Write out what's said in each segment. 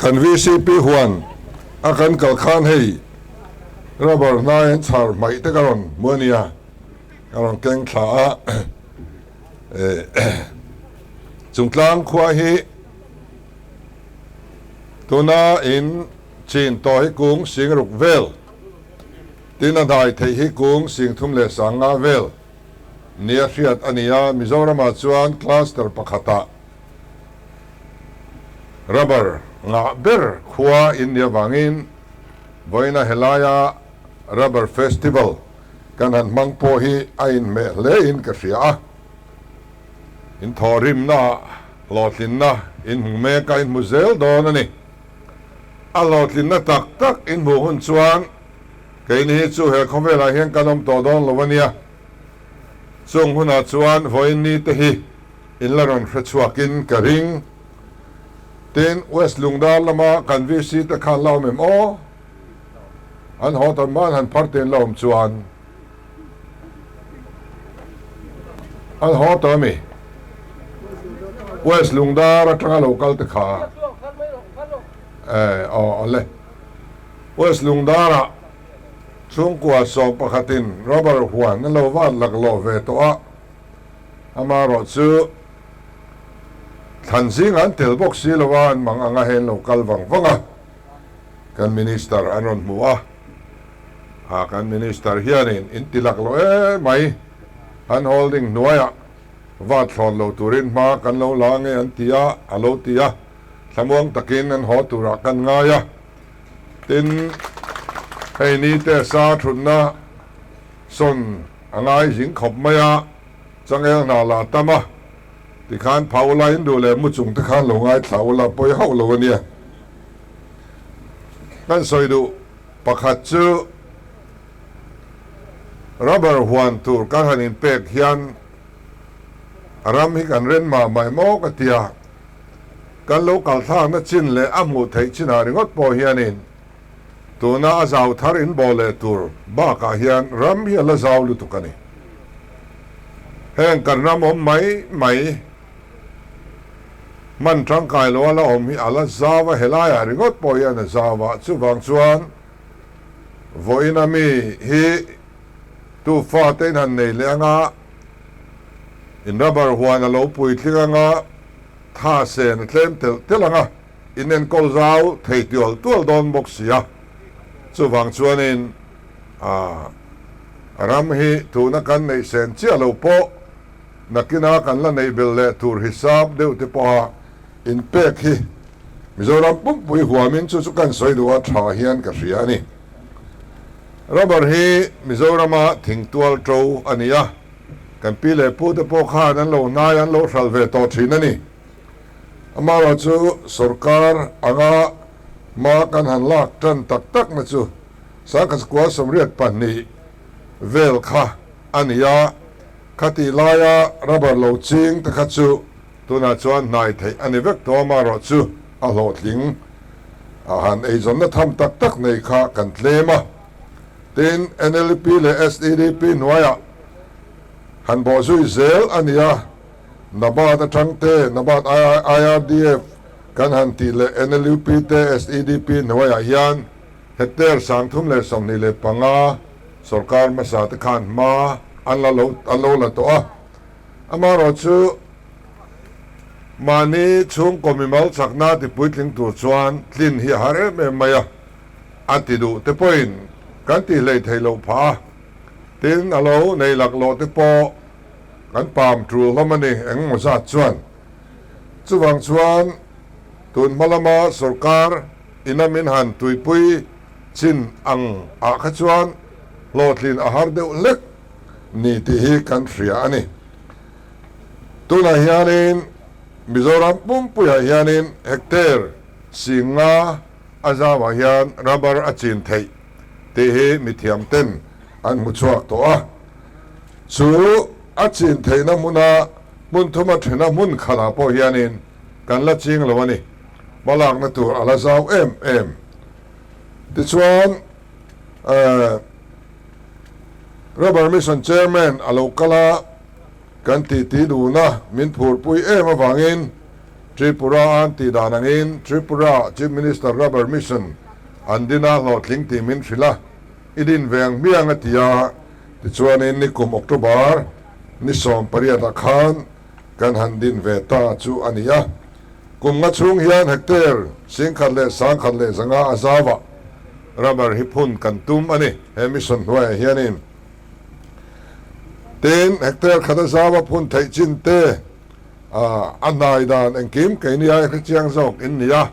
Kan VCP huan a kan kal khan hei rubber hnai an chhar hmaih te ka rawn hmu a nia, ka rawn keng thla a. Chungtlang khua hi tuna in chin tawh hi kung singruk vel, tin a hnai theih hi kung 3500 vel nia hriat a ni a. Mizoramah chuan cluster pakhatah rubber ngah ber khua in nih avangin vawiina helaia Rubber Festival kan han hmang pawh hi a inhmeh hle in ka hria a. In thawhrimna ah hlawhtlinna in hmu mek a, in hmu zel dawn a ni. A hlawhtlinna tak tak in hmuh hun chuan keini hi chu he khawvelah hian kan awm tawh dawn lo a nia. Chung hunah chuan vawiin ni te hi in la rawn hre chhuakin ka ring. Tin, West Lungdar lama kan VC te khan la awm em aw? An haw tan hman han phar ten la awm chuan an haw tawh ami? West Lungdar atanga lo kal te kha eh aw awle. West Lungdar ah chhungkua 11 in rubber huan an lo vat laklawh ve tawh a, amaherawh chu thlan zingah an tel bawk si lo a, an mang anga hei an lo kal vang vang a. Kan Minister an rawn hmu a, ah kan Minister hianin in ti lak lo em mai, an holding hnuaiah vat thlawn lo turin hma kan lo la nge an ti a, a lo ti a, thlamuang takin an haw turah kan ngai a. Tin, hei ni te sa thutna sawn a ngai zing khawp mai a, changel hna la tam a. Tikhan pha ula in duh leh mu chung te khan lo ngaithla ula pawi hauh lo a nia. Kan sawi duh pakhat chu rubber huan tur kan han inpek hian ram hi kan ren mah mah em aw ka ti a, kan lo kal thlakna chin leh a hmuh theih chinah ringawt pawh hianin tuna a zau thar inbawl leh tur bakah hian ram hi a la zau lutuk a ni. Heng kan ram awm mai mai hman tangkai lo a la awm hi a la zau a, helaiah ringawt pawh hian a zau a, chuvang chuan vawiina mi hi tu fate in han nei leh anga in rubber huan a lo puitling anga tha sen a tlem telh telh anga in enkawl zau thei tual tual dawn bawk si a, chuvang chuanin a ram hi tuna kan neih sen chiah lo pawh nakina kan la neih belh leh tur hisap deuh te pawha inpek hi Mizoram pumpui huamin chu chu kan sawi duh a tha hian ka hria a ni. Rubber hi Mizorama thingtual to a ni a, kan pi leh pu te pawh khan an lo hnai an lo hralh ve tawh thin a ni. Amaherawh chu sorkar anga hma kan han lak tan tak tak na chu Sangkhaskua 82 vel kha a ni a, khatih laia rubber lo ching te kha chu tunah chuan hnai theih a ni vek tawh amaherawh chu a hlawhtling a han eizawnna tham tak tak nei kha kan tlem a. Tin, NLP leh SEDP hnuaiah han bawhzui zel a ni a, NABARD atang te, NABARD IRDF kan han tih leh NLUP te SEDP hnuaiah hian Hectare 325 sorkar hmasa te khan hma an la lo an lo la tawh a, amaherawh chu mahni chhungkaw mimal chakna ti puitling tur chuan tlin hi a har em em mai a, a ti duh te pawhin kan tih hlei theih loh phah a, tin a lo nei laklawh te pawh kan pam tul hlawm a ni engemaw zat chuan. Chuvang chuan tun hma lama sorkar Ina min han tuipui chin ang ah kha chuan hlawhtlin a har deuh hlek ni tih hi kan hria a ni. Tunah hianin Mizoram pumpuiah hianin hectare 5000 a zauah hian rubber a chin theih tih hi mithiam ten an hmu chhuak tawh a. Chu a chin theihna hmuna hmun thuma thena hmun khatah pawh hianin kan la ching lo a ni. Hmalakna tur a la zau em em. Tichuan, Rubber Mission Chairman a lo kal a, kan titi duhna min phurpui em avangin. Tripura an tih dan angin Tripura Chief Minister Rubber Mission an din a hlawhtling tih min hrilh a, i din ve ang hmiang a ti a, tichuanin nikum October ni 18 ah khan kan han din ve ta chu a ni a. Kum nga chhung hian hectare 11,105 a zau a, rubber hi phun kan tum a ni he mission hnuaiah hianin. Tin, hectare khat a zau a phun theih chin te a hnai dan engkim keini ai hrechiang zawk in ni a,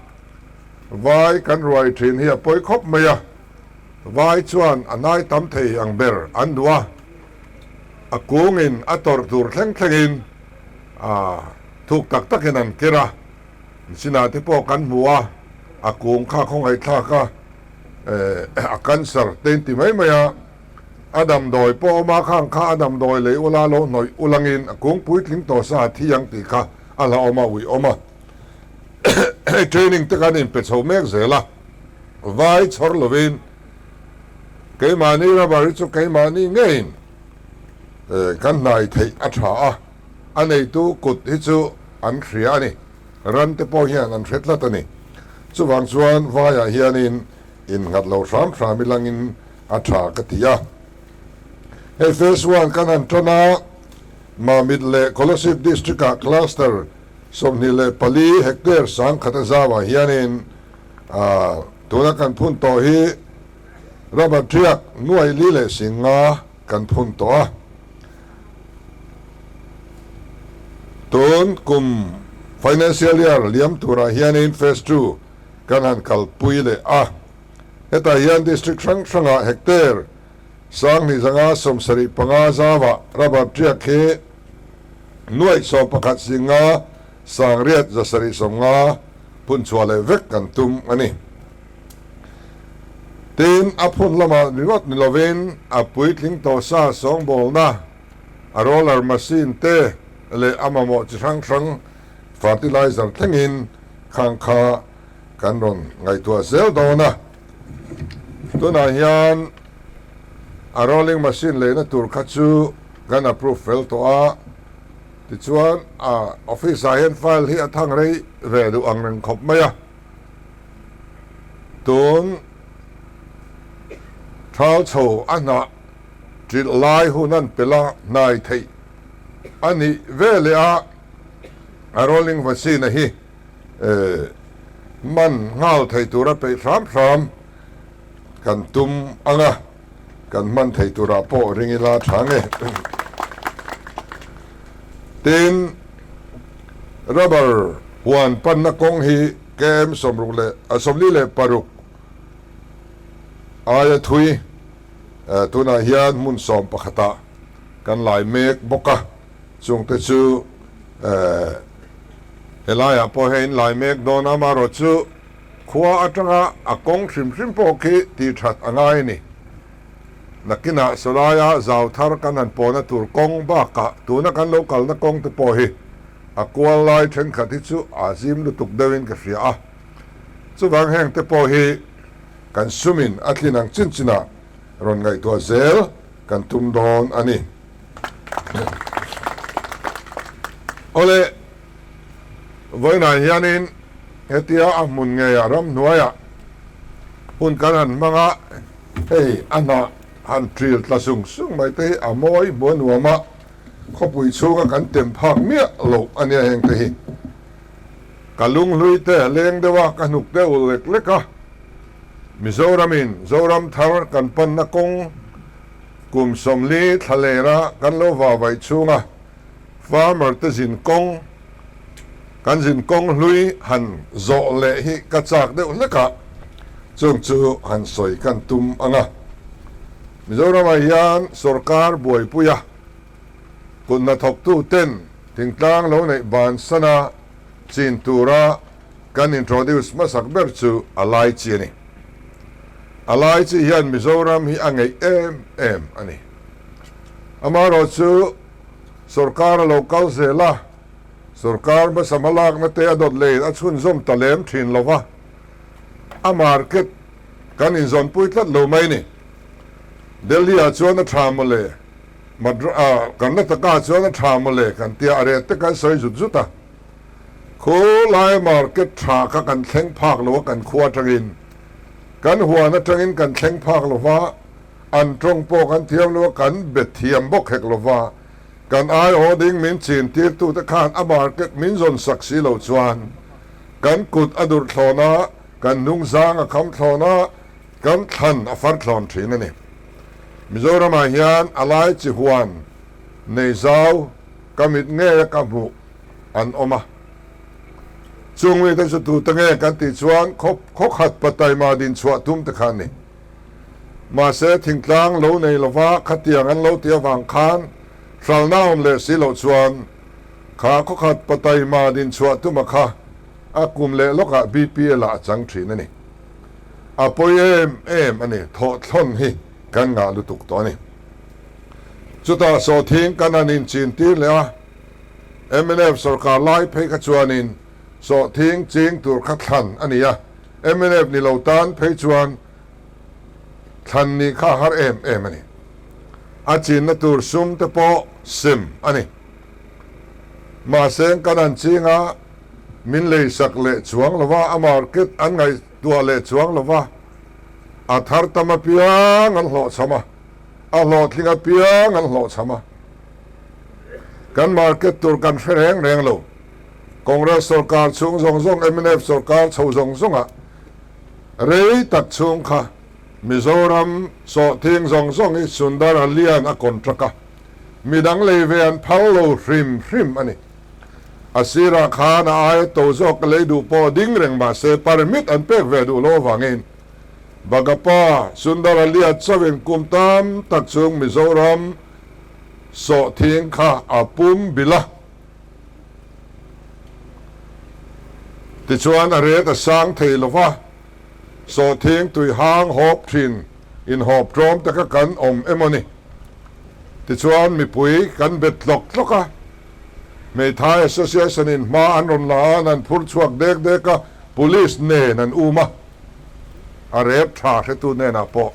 vai kan ruai thin hi a pawi khawp mai a, vai chuan a hnai tam thei ang ber an duh a, a kungin a tawrh tur thleng thlengin a thuk tak takin an ker a, sinah te pawh kan hmu a, a kung kha khawngaihthlak a, a cancer te in ti mai mai a, a damdawi pawh awm a, khang kha a damdawi lei ula lo hnawih ulangin a kung puitling tawh sa a thi ang tih kha a la awm a, ui awm a. Hei training te kan inpe chho mek zel a, vai chhawr lovin keimahni rubber hi chu keimahni ngeiin kan hnai theih a tha a, a neitu kut hi chu an hria a ni, ran te pawh hian an hre tlat a ni. Chuvang chuan vaiah hianin innghat lo hram hram ilangin a tha ka ti a. Hei phase one kan han tan a, Mamit leh Kolasib District ah cluster 24 hectare 1000 a zauah hianin tuna kan phun tawh hi rubber ṭiak 4,005 kan phun tawh a. Tun kum financial year liam turah hianin phase two kan han kalpui leh a. Hetah hian district hrang hrangah hectare 2575 zauah rubber ṭiak hi 11 870 phun chhuah leh vek kan tum a ni. Tin, a phun lamah ringawt ni lovin a puitling tawh sa sawngbawlna, a roller machine te leh a mamawh chi hrang hrang fertilizer thlengin khang kha kan rawn ngaihtuah zel dawn a. Tunah hian a rolling machine leina tur kha chu kan approve fel tawh a, tichuan a office ah hian file hi a thang rei ve duh ang reng khawp mai a. Tun thal chho a hnah ṭilh lai hun an pel a hnai theih a nih veleh a, a rolling machine a hi man nghal thei tura peih hram hram kan tum ang a, kan hman thei turah pawh ring ila tha nge. Tin, rubber huan panna kawng hi km 46 aia thui tunah hian hmun 11ah kan lai mek bawk a. Chungte chu helaiah pawh hian in lai mek dawn a, amaherawhchu khua atanga a kawng hrim hrim pawh khi tih that a ngai a ni. Nakinah sawlaia zau thar kan han pawhna tur kawng bakah tuna kan lo kalna kawng te pawh hi a kual lai thenkhat hi chu a zim lutuk deuhin ka hria a, chuvang heng te pawh hi kan sumin a tlin ang chin chinah rawn ngaihtuah zel kan tum dawn a ni. Awle, vawiinah hianin hetia a hmun ngeiah ramhnuaiah hun kan han hmang a, hei a hnah han ṭil tla sung sung mai te hi a mawi hmu a nuam a, khawpui chhunga kan tem phak miah loh a nia heng te hi. Ka lunghlui te a leng deuh a, ka hnuk deuh lek lek a, Mizoramin Zoram thar kan panna kawng Kum 40 thla lera kan lo vavaih chhunga farmer te zin kawng, kan zin kawng hlui han zawh leh hi ka chak deuh hlek a, chung chu han sawi kan tum ang a. Mizoramah hian sorkar buaipuia kut hnathawktu ten thingtlang lo neih bansana chin tura kan introduce hmasak ber chu a lai chi a ni. A lai chi hian Mizoram hi a ngeih em em a ni. Amaherawh chu sorkar a lo kal zel a, sorkar hmasa hmalakna te a dawt leiin a chhunzawm ta lem thin lo va, a market kan inzawnpui tlat lo mai ni. Delhi-ah chuan a tha mawle, Madra-ah Karnataka-ah chuan a tha mawle kan tia a rate te kan sawi zut zut a. Khulai market tha kha kan thleng phak lo a kan khua atangin, kan huan atangin kan thleng phak lo va, an tawng pawh kan thiam lo a, kan be thiam bawk hek lo va, kan aiawh ding min chin tirtute khan a market min zawn sak si lo chuan kan kut a durh thlawn a, kan hnungzang a kham thlawn a, kan thlan a far thlawn thin a ni. Mizoramah hian a lai chi huan nei zau ka mit ngei a ka hmuh an awm a. Chung mite chu tute nge kan tih chuan khaw khawkhat pataima din chhuah tum te kha a ni. Mahse thingtlang lo nei lova khatiang an lo tih avang khan hralna awm leh si loh chuan kha khawkhat pataima din chhuah tuma kha a kum leh lawkah BPL ah a chang thin a ni. A pawi em em a ni, thawhthlawn hi kan ngah lutuk tawh a ni. Chutah sawhthing kan han inchin tir leh a, mnf sorkar lai phei kha chuanin sawhthing ching tur kha thlan a ni a, mnf ni lo tan phei chuan thlan nih kha a har em em a ni. A chinna tur sum te pawh sem a ni. Mahse kan han ching a, min leisak leh chuang lo va, a market an ngaihtuah leh chuang lo va, a thar tam apiang an hlawhchham a, a hlawhtling apiang an hlawhchham a. Kan market tur kan hre reng reng lo. Congress sorkar chhung zawng zawng, mnf sorkar chho zawng zawngah rei tak chhung kha Mizoram sawhthing zawng zawng hi Sundar Alian a contract a, midang lei ve an phal lo hrim hrim a ni. A sirah khan a aia to zawk ka lei duh pawh ding reng mahse permit an pek ve duh lo avangin Bagapa Sundar Alia chauhin kum tam tak chung Mizoram sawhthing kha a pum bilh a. Tichuan a ret a sang thei lo va, sawhthing tui hang hawp thin inhawp tlawm taka kan awm emaw ni. Tichuan mipui kan bet tlawk tlawk a, Hmeithai Association in hma an rawn la a, an han phur chhuak dek dek a, Police nen an um a, a rep tha hretu hnenah pawh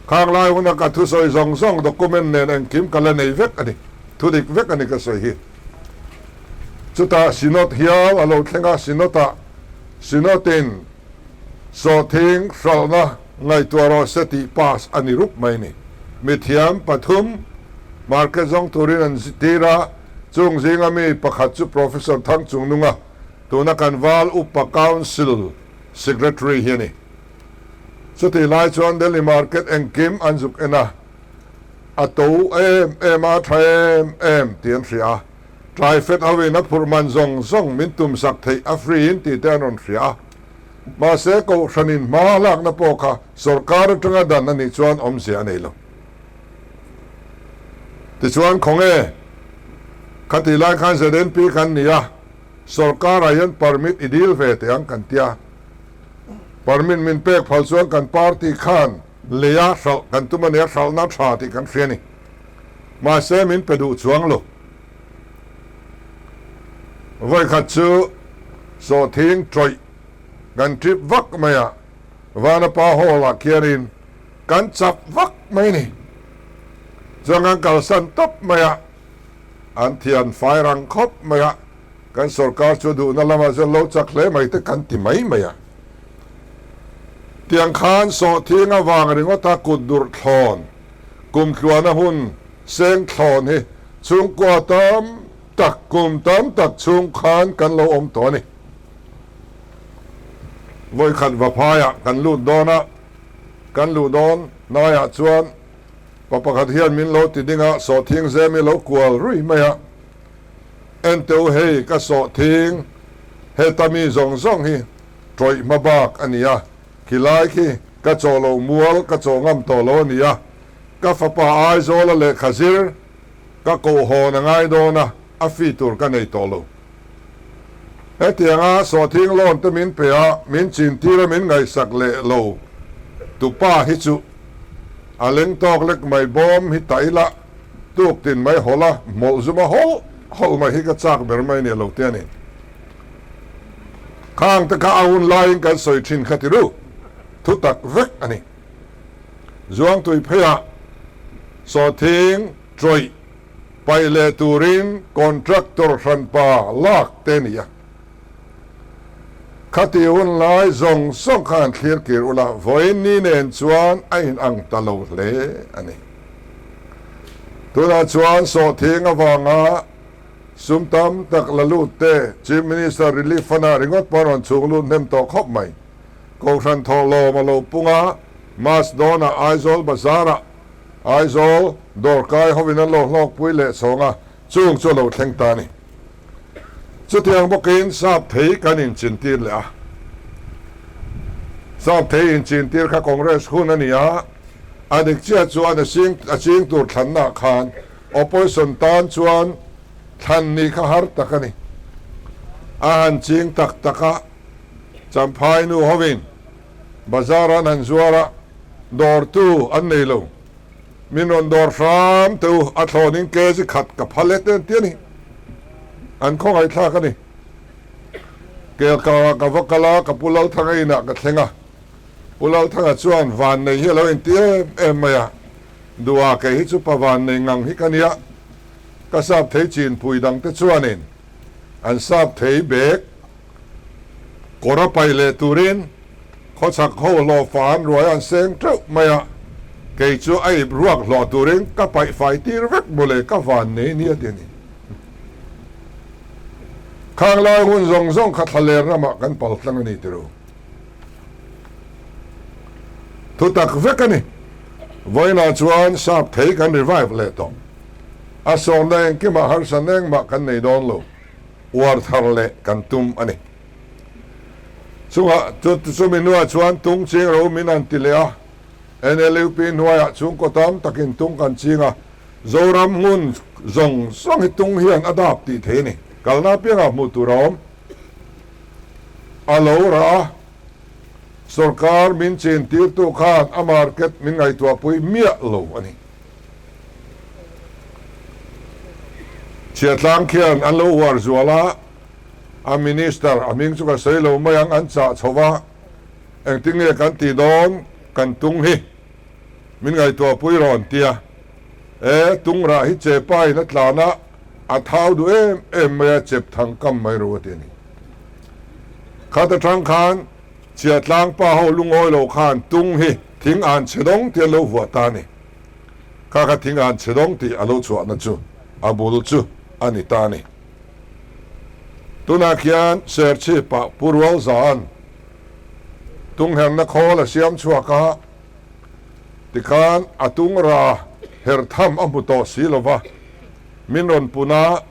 khang lai huna ka thusawi zawng zawng document nen engkim ka la nei vek a ni, thudik vek a ni ka sawi hi. Chutah Synod hial a lo thleng a, Synod-ah Synod-in sawhthing hralhna ngaihtuah rawh se tih pass a ni rup mai ni. Mithiam pathum market zawng turin an tir a, chung zinga mi pakhat chu Professor Thangchungnunga, tuna kan Val Upa Council Secretary hi a ni. Chutih lai chuan Delhi market engkim an zuk en a, a to em em a, a tha em em tih an hria a. Tlai fet hoin a phurh man zawng zawng min tumsak theih a free in tih te an rawn hria a. Mahse Kohhranin hma lakna pawh kha sorkar atanga dan a nih chuan awmzia a nei lo. Tichuan khawnge khatih lai khan ZNP kan ni a, sorkarah hian permit i dil ve teh ang kan tia. Permit min pek phal chuan kan party khan leia hralh kan tum a nia, hralhna tha tih kan hria a ni. Mahse min pe duh chuang lo. Vawikhat chu sawhthing tawih kan trip vak mai a, Vanapa Hall ah khianin kan chap vak mai ni. Chuan kan kalsan tawp mai a, an thian fai rang khawp mai a, kan sorkar chu duhna lamah chuan lo chak hle mai te kan ti mai mai a. Tiang khan sawhthing avang ringawta kut durh thlawn, kum tluana hun seng thlawn hi chhungkua tam tak kum tam tak chhung khan kan lo awm tawh a ni. Vawikhat Vaphaiah kan lut dawn a, kan luh dawn hnaiah chuan pa pakhat hian min lo ti ding a, sawhthing zem hi lo kual rui mai a, Enteu hei ka sawhthing heta mi zawng zawng hi tawih hma bak a ni a, khilai khi ka chawh loh mual ka chawh ngam tawh lo a ni a, ka fapa Aizawla lehkha zir ka kohhawn a ngai dawn a, a fee tur ka nei tawh lo. Hetianga sawhthing loan te min pe a, min chintir a min ngaihsak leh lo tupa hi chu a leng tawk lek mai bawm hi ta ila tuk tin mai hawlh a, hmawlh zum a hawlh hawlh mai hi ka chak ber mai nia lo te a ni. Khang te kha a hun laiin kan sawi thin kha ti ru, thu tak vek a ni. Zuangtui pheiah sawhthing tawih paih leh turin contractor hranpa lak te a ni a. Khati hun lai zawng zawng kha han thlir kir ula, vawiin ni nen chuan a inang ta lo hle a ni. Tunah chuan sawhthing avanga sum tam tak la lut te Chief Minister Relief Fund-ah ringawt pawh an rawn chhung lut hnem tawh khawp mai. Kohhran thawhlawm a lo pung a, Mas dawnah Aizawl Bazar-ah Aizawl dawrkai hovin an lo hlawkpui leh chhawng a, chung chu a lo thleng ta a ni. Chutiang bawkin sap thei kan inchintir leh a. Sap thei inchintir kha Congress hun a ni a, a dik chiah chuan a sing a ching tur thlannaah khan opposition tan chuan thlan nih kha har tak a ni. A han ching tak tak a, Champhai nu hovin bazar an han zuar a, dawrtu an nei lo. Min rawn dawr hram teh u, a thlawnin kg khat ka phal e te an ti a ni. An khawngaihthlak a ni. Kelkangah ka va kal a, ka Pu Lalthanga inah ka thleng a. Pu Lalthanga chuan vannei hi a lo inti em em mai a, Duha kei hi chu pa vannei ngang hi ka nia, ka sap thei chinpui dangte chuanin an sap thei bek. Kawr a paih leh turin khawchhak ho hlawhfa an ruai an seng teuh mai a, kei chu a ip ruak hlawh turin ka paih fai tir vek mawle ka van nei nia ti a ni. Khang lai hun zawng zawng kha thlaler ramah kan pal tlang a ni tiro. Thutak vek a ni. Vawiinah chuan sap thei kan revive leh tawh. A sawmna engkimah harsa nengmah kan nei dawn lo. uar thar leh kan tum a ni. Chungah chumi hnuah chuan tung ching ro min an ti leh a, NLUP hnuaiah chhungkaw tam takin tung kan ching a, Zoram hmun zawng zawng hi tung hian a dap tih thei a ni. Kalna apiangah hmuh tur a awm. A lo rah a, sorkar min chin tirtu khan a market min ngaihtuahpui miah lo a ni. Chhiatlang khian an lo uar zual a, a minister a hming chu ka sawi lo mai ang, an chah chho va, engtin nge kan tih dawn kan tung hi min ngaihtuahpui rawn tia, e tung rah hi che pa in a tlan a, a thau duh em em mai a, chep thang kam mai ro a ti a ni. Khat atang khan Chhiatlang pa ho lungawi lo khan tung hi thing an chhe dawng tih an lo vuah ta a ni. Kha kha thing an chhe dawng tih a lo chhuahna chu a bul chu a ni ta a ni. Tunah khian Serchhip-ah Pu Rualza'n tungherna khawl a siam chhuak a, tikhan a tungra her tham a hmu tawh si lo va, min rawn pun a,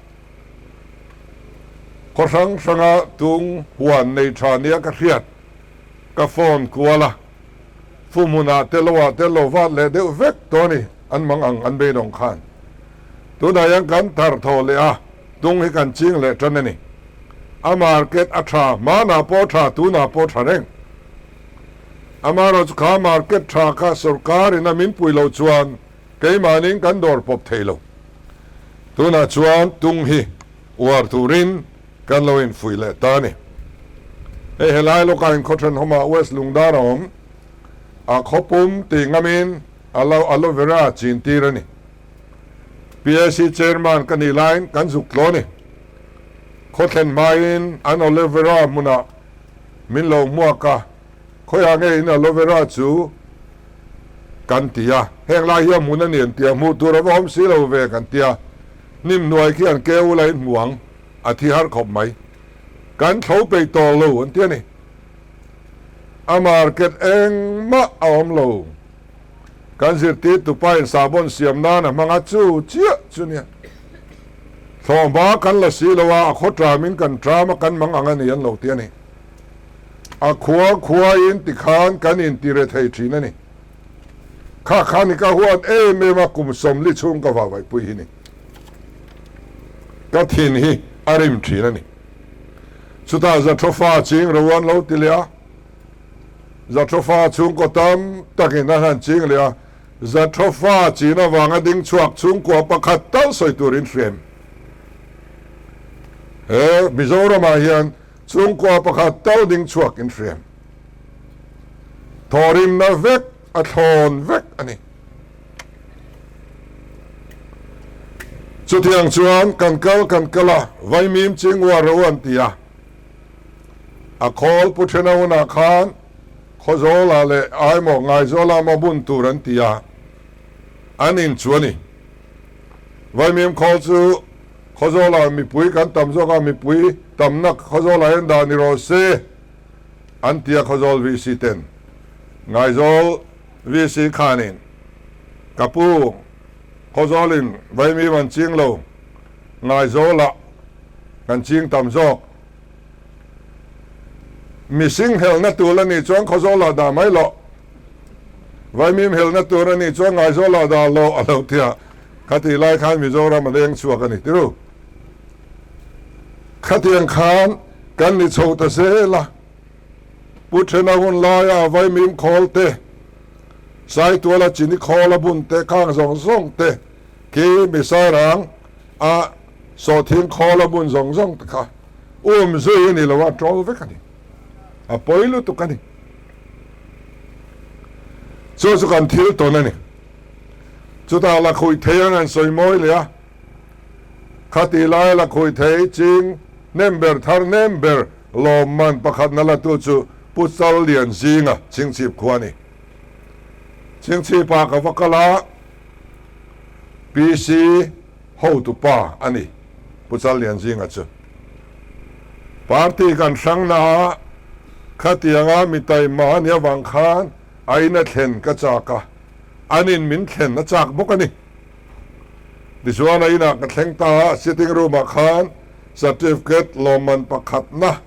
Khaw hrang hranga tung huan nei tha nia ka hriat, ka phone kual a, Fuhmunah te loah te lo vat leh deuh vek tawh a ni, an mang ang an beidawng khan. Tunah hian kan thar thaw leh a, tung hi kan ching leh tan a ni. A market a tha, hmanah pawh a tha, tunah pawh a tha reng. Amaherawhchu kha market tha kha sorkarin a min pui loh chuan Keimahnin kan dawr pawp thei lo. Tunah chuan tung hi uar turin kan lo infuih leh ta a ni. Hei helai lawkah in khaw thenawmah West Lungdar a awm. A khaw pum tih ngamin a lo aloe vera chin tir a ni. PAC Chairman ka nih laiin kan zuk tlaw a ni. Khaw thlen hmain an aloe vera hmunah min lo hmuak a. Khawiah nge in aloe vera chu kan ti a, heng lai hi a hmun a ni an ti a, hmuh tur a va awm si lo ve kan ti a, hnim hnuai khi an keu ula in hmu ang, a thi har khawp mai. Kan thlo peih tawh lo an ti a ni. A market engmah a awm lo. Kan zirtirtupa in sahbawn siam nan a hmang a, chu chiah chu nia. Thlawhhma kan la si lo a, a khaw ṭamin kan ṭam a, kan mang ang a ni an lo ti a ni. A khua khuain tikhan kan intire thei thin a ni. Kha khan i ka huat em em a, kum 40 chhung ka vahvaihpui hi ni. Ka thin hi a rim thin a ni. Chutah Zathofa ching ro an lo ti leh a, Zathofa chhungkaw tam takin an han ching leh a, Zathofa chin avanga ding chhuak chhungkua pakhat tal sawi turin hriam. He Mizoramah hian Chhungkua pakhat tal ding chhuak in hriam. Thawhrimna vek a thlawn vek a ni. Chutiang chuan kan kal kan kal a, Vaimim Chingua ro an ti a. A khawl Pu Thena hunah khan Khawzawlah leh Aimaw Ngaizawlah maw bun tur an ti a, an in chu a ni. Vaimim khawl chu Khawzawlah mipui kan tam zawk a, mipui tamna Khawzawlah hian dah ni rawh se an ti a Khawzawl VC ten. Ngaizawl VC khanin ka pu Khawzawlin Vaimim an ching lo, Ngaizawlah kan ching tam zawk. Mihring helna tur a nih chuan Khawzawlah dah mai loh, Vaimim helna tur a nih chuan Ngaizawlah dah loh a lo ti a, khatih lai khan Mizoram a leng chhuak a ni tiru. Khatiang khan kan ni chho ta zel a, Pu Thena hun laia Vaimim khawl te, Saituala chini khawl a bun te khang zawng zawng te khi Misairang a sawhthing khawl a bun zawng zawng te kha um zui a ni lo a, ṭawl vek a ni. A pawi lutuk a ni. Chu chu kan thil tawn a ni. Chutah lakhuih thei ang an sawi mawi leh a, khati laia lakhuih thei ching hnem ber thar hnem ber lawmman pakhatna latu chu Pu Challian zinga Chingchhip khua a ni. Chingchhipa ka va kal a, PC hotupa a ni, Pu Challianzinga chu. Party kan hrang na a, khatianga mi taima a nih avang khan a in a thlen ka chak a, an in min thlen a chak bawk a ni. Tichuan a inah ka thleng ta a, sitting room ah khan certificate lawmman pakhatna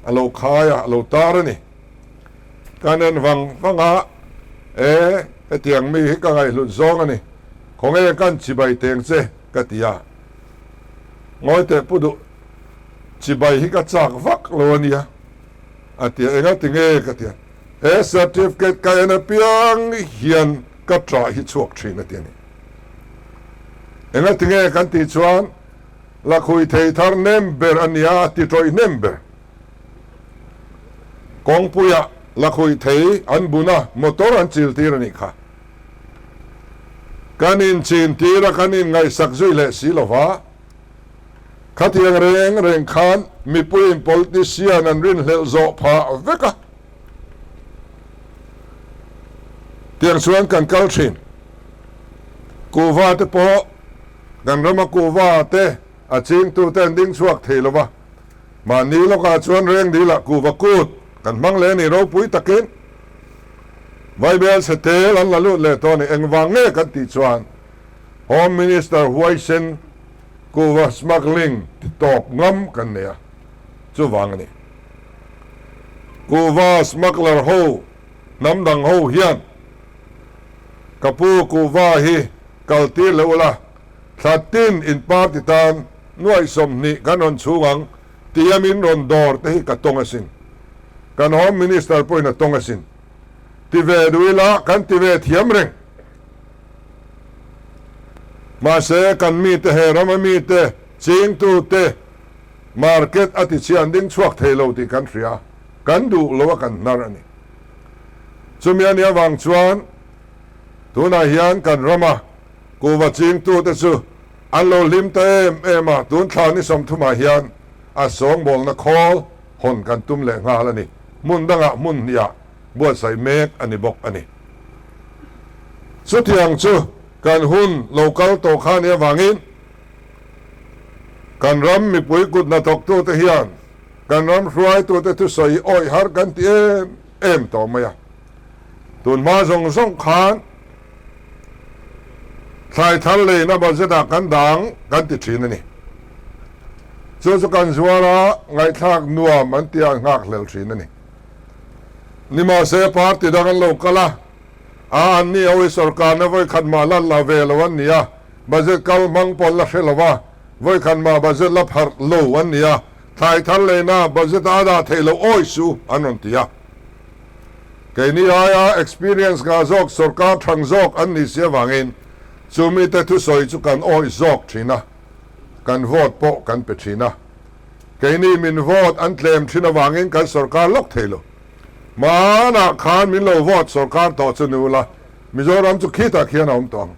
a lo khai a, a lo tar a ni. Ka nen vang vang a, E, hetiang mi hi ka ngaihhlut zawng a ni, khawnge kan chibai teng che? ka ti a. Ngawi teh pu duh, chibai hi ka chak vak lo a nia, a ti a, enga ti nge? ka ti a, he certificate ka en apiang hian ka ṭah hi chhuak ṭhin a ti a ni. Enga ti nge kan tih chuan lakhui thei thar nem ber a nia, a ti ṭawih hnem ber. Kawngpuiah lakhuih thei an bun a, motor an chil tir a nih kha. Kan inchin tir a, kan inngaihsak zui leh si lo va. Khatiang reng reng khan mipuiin politician an rinhlelh zawh phah vek a. Tiang chuan kan kal thin. Kuhva te pawh kan rama kuhva te a chingtute an ding chhuak thei lo va. Mahni lawkah chuan reng dilah kuhva kut kan hmang leh a ni ropui takin Vaibel chhe tel an la lut leh tawh a ni. Engvang nge kan tih chuan Home Minister huaisen kuhva smuggling ti tawp ngam kan nei a, chuvang a ni. Kuhva smuggler ho hnam dang ho hian ka pu kuhva hi kal tir leh ula, Thla tin in party tan nuaih 20 kan rawn chhung ang tia min rawn dawr te hi ka tawng asin. Kan Home Minister pawhin a tawng asin. Ti ve duh ila kan ti ve thiam reng. Mahse kan mite he rama mite chingtu te market a ti chhian ding chhuak thei lo tih kan hria. Kan duh lo a kan hnar a ni. Chumi a nih avang chuan tunah hian kan rama Kuhva chingtute chu an lo hlim ta em em a, tun thla ni 30 ah hian a sawngbawlna khawl hawn kan tum leh nghal a ni. Hmun dangah hmun hniah buatsaih mek a ni bawk a ni. Chutiang chu kan hun lo kal tawh kha nih avangin kan ram mipui kut hnathawktute hian kan ram hruaitute thusawi awih har kan ti em em tawh mai a. Tun hma zawng zawng khan thlai thar leina budget ah kan dang kan ti thin a ni. Chu chu kan zuar a, ngaihthlak nuam an tia an nghak hlel thin a ni. Nimahse party dang an lo kal a, a an ni ho hi sorkarna vawikhat mah la la ve lo an ni a, budget kal hmang pawh an la hre lo va, vawikhat mah budget la pharh lo an ni a, thlai thar leina budget ah a dah theih loh awi su an rawn ti a. Keini aia experience ngah zawk sorkar thang zawk an nih si avangin chu mite thusawi chu kan awih zawk thin a, kan vote pawh kan pe thin a. Keini min vote an tlem thin avangin kan sorkar lawk thei lo. Hmanah khan min lo vote sorkar tawh chu ni ula, Mizoram chu khitah khian a awm tawh ang.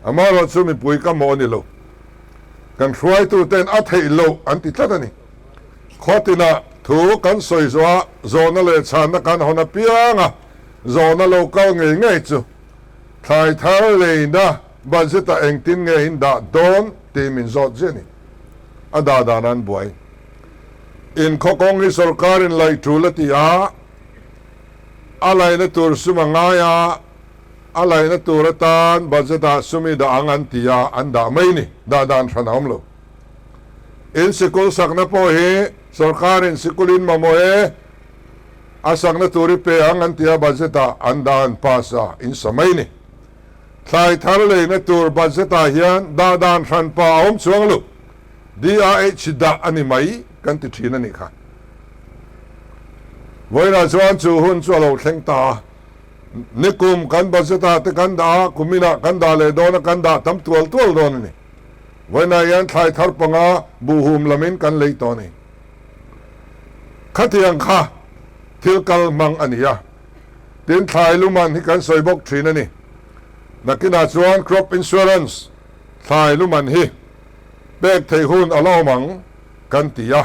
Amaherawh chu mipui ka mawh a ni lo. Kan hruaituten a theih loh an ti tlat a ni. Khawtinah. Thu kan sawi zawh a, zawhna leh chhanna kan hawn apiang a, zawhna lo kal ngei ngei chu thlai thar leina budget ah engtin nge in dah dawn tih min zawt ziah a ni. A dah dan an buai. In khaw kawng hi sorkar in laih tul a ti a, a laihna tur sum a ngai a, a laihna tur atan budget ah sum i dah ang an ti a, an dah mai ni. Dah dan hran a awm lo. In sikul sakna pawh hi sorkarin sikul in mamawh e, a sakna tur i pe ang an ti a, budget ah an dah an pass a, in sa mai ni. Thlai thar leina tur budget ah hian dah dan hran pa a awm chuang lo, DRH dah a ni mai kan ti thin a nih kha. Vawiinah chuan chu hun chu a lo thleng ta a, nikum kan budget ah te kan dah a, kuminah kan dah leh dawn a, kan dah tam tual tual dawn a ni. Vawiinah hian thlai thar panga buhhum lamin kan lei tawh a ni. Khatiang kha thil kal hmang a ni a, tin thlai luman hi kan sawi bawk thin a ni. Nakinah chuan crop insurance thlai luman hi pek theih hun a la awm ang kan ti a.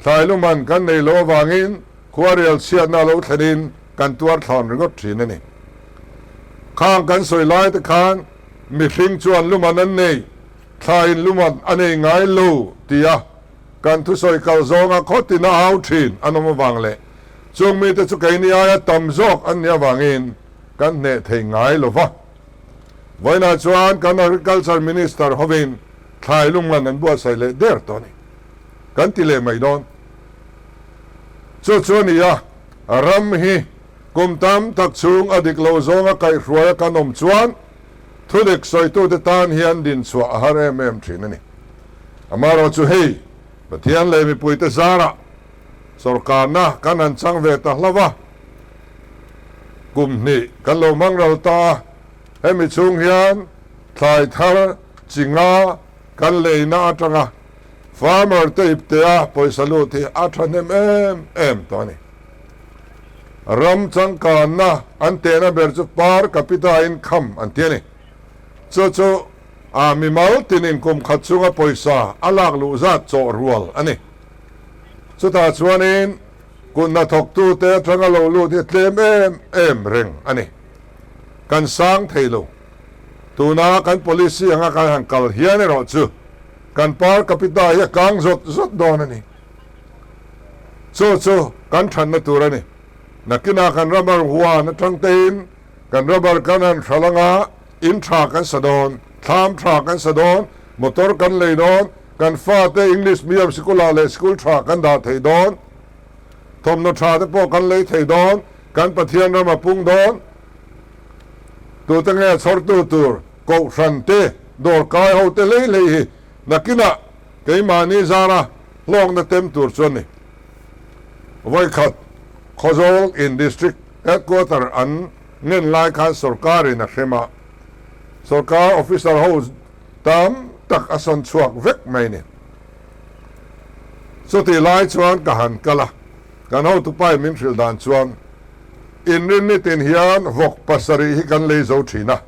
Thlai luman kan nei loh avangin khuarel chhiatna lo thlenin kan tuar thlawn ringawt thin a ni. Khang kan sawi lai te khan Mihring chuan luman an nei, thlaiin luman a nei ngai lo tia kan thusawi kal zawnga khawtin a au thin an awm avang leh chung mite chu keini aia tam zawk an nih avangin kan hneh thei ngai lo va. Vawiinah chuan kan Agriculture Minister hovin thlai lungman an buatsaih leh der tawh a ni. Kan ti leh mai dawn. Chu chu a ni a, ram hi Kum tam tak chhung a dik lo zawnga kaihhruai a kan awm chuan thudik sawitute tan hian dinchhuah a har em em thin a ni. Amaherawh chu hei, Pathian leh mipuite zarah sawrkarna kan han chang ve ta hlauh a, kum hnih kan lo hmang ral ta a, hemi chhung hian thlai thar chi nga kan leina atanga farmer te iptea pawisa lut hi a thahnem em em tawh a ni. Ram changkanna an tehna ber chu per capita income an ti a ni. Chu chu a mimal tinin kum khat chunga pawisa a lak luh zat chawh rual a ni. Chutah chuanin kut hnathawktute atanga lo lut hi tlem em em reng a ni. Kan sang thei lo. Tuna kan policy anga kan han kal hian erawh chu kan per capita hi a kang zawt zawt dawn a ni. Chu chu kan thanna tur a ni. Nakinah kan rubber huan atang tein kan rubber kan han hral anga in tha kan sa dawn, thlam tha kan sa dawn, motor kan lei dawn, kan fate English medium sikulah leh sikul tha kan dah thei dawn, thawmhnaw tha te pawh kan lei thei dawn, kan Pathian ram a pung dawn. Tute nge chhawrtu tur Kohhran te, dawrkai ho te hlei hlei hi nakinah Keimahni zara hlawkna tem tur chuan ni. Vawikhat Khawzawl in District Headquarter an ngen lai khan sorkar in a hrem a, sorkar officer ho tam tak a sawn chhuak vek mai ni. Chutih lai chuan ka han kal a, kan hotupa in min hrilh dan chuan inrinni tin hian vawk pasarih hi kan lei zo thin a,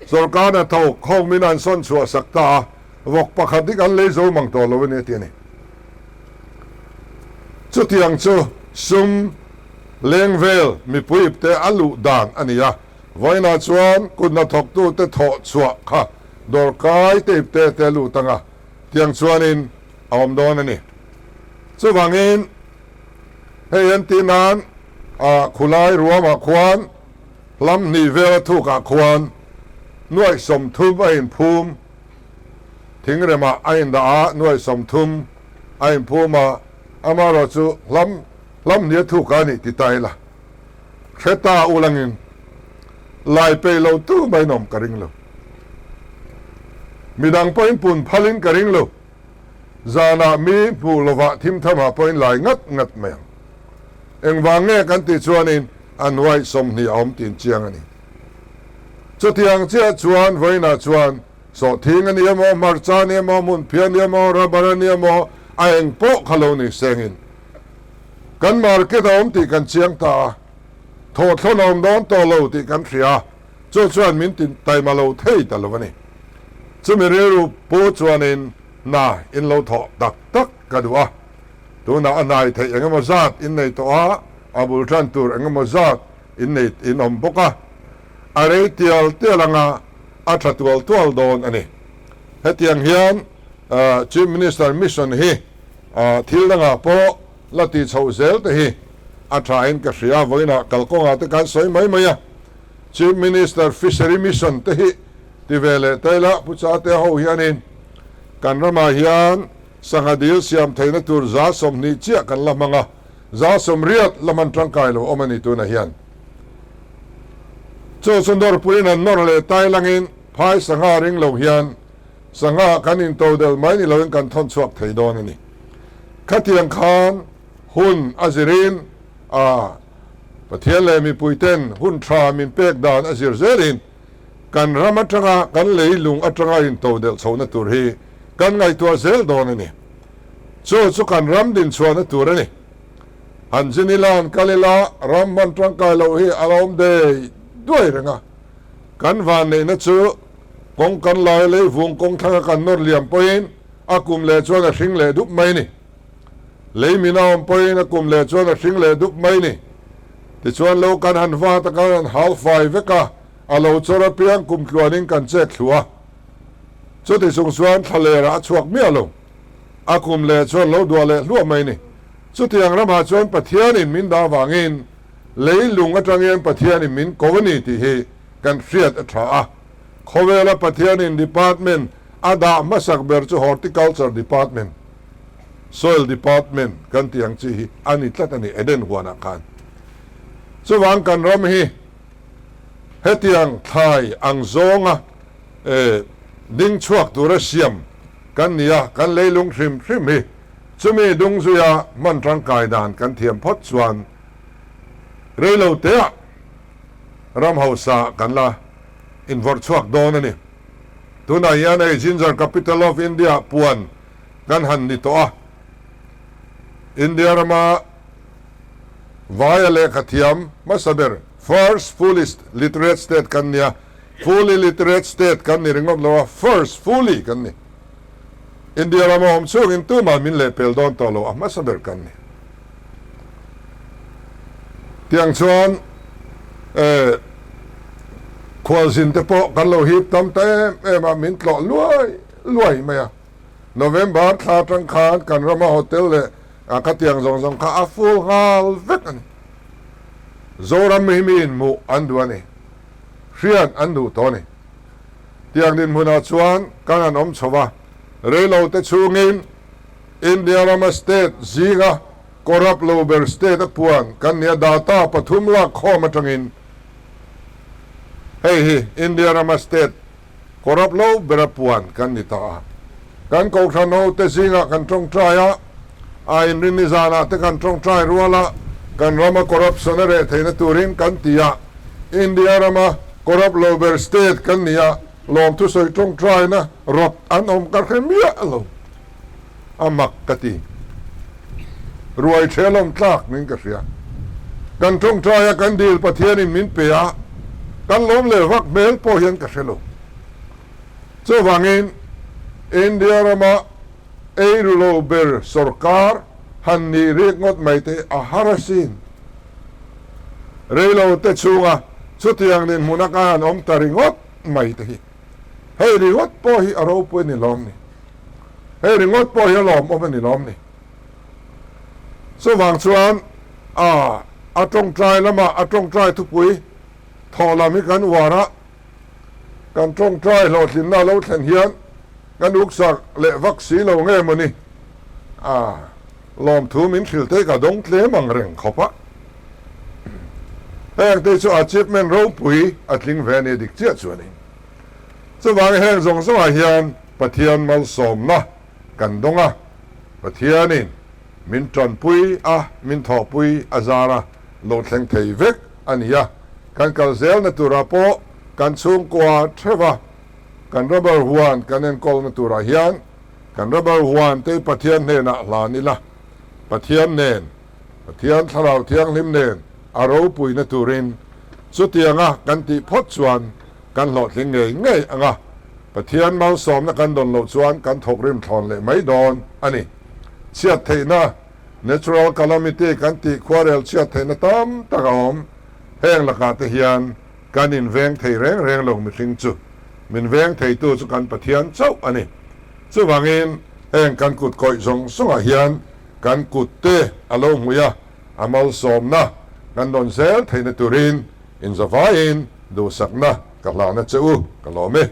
Sorkar hnathawk ho min an sawn chhuah sak ta a, vawk pakhat hi kan lei zo mang tawh lo a ni a ti a ni. Chutiang chu sum leng vel mipui ipte a luh dan a ni a, vawiinah chuan kut hnathawktute thawh chhuah kha dawrkai te ipte te lut anga tiang chuanin a awm dawn a ni. Chuvangin hei entir nan khulai ruamah khuan Hlam hnih vela thukah khuan nuaih 30 a inphum, thingremah a indah a, nuaih 30 a inphum a, amaherawh chu hlam hlam hnih a thukah a nih ti ta ila, hre ta ulangin lai peih lo tu mai nawm ka ring lo. Midang pawhin pun phalin ka ring lo. Zanah mi hmuh lovah thimthamah pawhin lai ngat ngat mai ang. Engvang nge kan tih chuanin a hnuaih 20 a awm tin chiang a ni. Chutiang chiah chuan vawiinah chuan sawhthing a ni emaw, hmarcha a ni emaw, hmunphiah a ni emaw, rubber a ni emaw, a eng pawh kha lo ni sengin kan market a awm tih kan chiang ta a, thawhthlawn a awm dawn tawh lo tih kan hria a, chu chuan min ti taima lo thei ta lo a ni. Chumi rilru pu chuanin hna in lo thawh tak tak ka duh a. Tunah a hnai theih eng emaw zat in nei tawh a, a bul tan tur eng emaw zat in nei in awm bawk a. A rei tial tial anga a tha tual tual dawn a ni. Hetiang hian Chief Minister mission hi thil dangah pawh la tih chhoh zel te hi a thain ka hria. Vawiinah kalkawngah te kan sawi mai mai a, Chief Minister Fishery Mission te hi ti ve leh ta ila, Pu Chatea ho hianin kan ramah hian sangha dil siam theihna tur 20% chiah kan la hmang a, 80% la hman tangkai lo awm a ni tunah hian. Chu chu nawrpuiin an nawr leh tai langin phai sangha ring lo hian sangha kan intodelh mai ni loin kan thawn chhuak thei dawn a ni. Khatiang khan hun a zirin a Pathian leh mipuiten hun tha min pek dan a zir zelin kan ram atanga kan leilung atanga intodelh chhohna tur hi kan ngaihtuah zel dawn a ni. Chu chu kan ram dinchhuahna tur a ni. Han zin ila han kal ila ram hman tangkai loh hi a la awm dei duai reng a. Kan vanneihna chu kawng kan lai leivung kawng thlanga kan nawr liam pawhin a kum leh chuan a hring leh dup mai a ni. Lei min a awm pawhin a kum leh chuan a hring leh dup mai ni. Tichuan lo kan han vat a kan han hau fai vek a, a lo chawr apiang kum tluanin kan chet thlu a. Chuti chung chuan thla lerah a chhuak miah lo. A kum leh chuan lo duah leh hluah mai ni. Chutiang ramah chuan Pathianin min dah avangin leilung atangin Pathianin min ko a ni tih hi kan hriat a tha a. Khawvela Pathianin department a dah hmasak ber chu Horticulture Department. Soil Department kan tih ang chi hi a ni tlat a ni Eden huanah khan. Chuvang kan ram hi hetiang thlai ang zawnga ding chhuak tura siam kan ni a, kan leilung hrim hrim hi chumi dung zuia hman tangkai dan kan thiam phawt chuan reilo teah ram hausa kan la invawrh chhuak dawn a ni. Tunah hian hei Ginger Capital of India puan kan han ni tawh a, India rama vaia lehkha thiam hmasa ber, first fully literate state kan ni a, fully literate state kan ni ringawt lo a, first fully kan ni. India rama awm chungin tumah min lehpel dawn tawh lo, a hmasa ber kan ni. Tiang chuan eh khualzin te pawh kan lo hip tam ta em em a, min tlawh luai luai mai a. November thla atang khan kan rama hotel leh khatiang zawng zawng kha a full nghal vek a ni. Zoram hi miin hmuh an duh a ni. Hriat an duh tawh a ni. Tiang dinhmunah chuan kan han awm chho va, reilo te chhungin India rama state zinga corrupt lo ber state a puan kan nia data pathum lak khawm atangin hei hi India rama state Corrupt lo bera puan kan ni ta a. Kan Kohhran ho te zingah kan tawngtai a, a inrinni zanah te kan tawngtai rual a, kan rama corruption a reh theihna turin kan ti a. India rama corrupt lo ber state kan ni a, lawmthusawi tawngtaina rawt an awm ka hre miah lo. A mak ka ti. Ruai ṭhelawm tlak min ka hria. Kan ṭawngṭaia kan dil Pathianin min pe a, kan lawm leh vak hmel pawh hian ka hre lo. Chuvangin India rama eiru lo ber sorkar han nih rik ngawt mai te a har asin. Reilo te chhunga chutiang dinhmuna ka han awm ta ringawt mai te hi. Hei ringawt pawh hi a ropui a ni lawm ni. Hei ringawt pawh hi a lawmawm a ni lawm ni. Chuvang chuan a a tawngtai lamah a tawngtai thupui thawh lam hi kan uar a, kan tawngtai hlawhtlinna a lo thlen hian kan uksak leh vak si lo nge mawni a lawmthu min hrilh te ka dawng tlem ang reng khawp a. Heng te chu achievement ropui a tling ve a ni dik chiah chuanin. Chuvangin heng zawng zawngah hian Pathian malsawmna kan dawng a, Pathianin min tanpui a, min thawhpui a zar a lo thleng thei vek a ni a. Kan kal zelna turah pawh kan chhungkua theuh a, kan rubber huan kan enkawlna turah hian kan rubber huan te Pathian hnenah hlan ila, Pathian nen, Pathian Thlarau Thianghlim nen a ropuina turin chutianga kan tih phawt chuan kan hlawhtling ngei ngei ang a, Pathian malsawmna kan dawn loh chuan kan thawkrim thlawn leh mai dawn a ni. Chhiat theihna. Natural calamity kan tih khuarel chhiat theihna tam tak a awm. Heng lakah te hian kan inveng thei reng reng lo mihring chu. Min veng theitu chu kan Pathian chauh a ni. Chuvangin heng kan kut kawih zawng zawngah hian kan kut te a lo hmui a, a malsawmna kan rawn zel theihna turin inzavaiin duhsakna ka hlahna che u ka lawm e.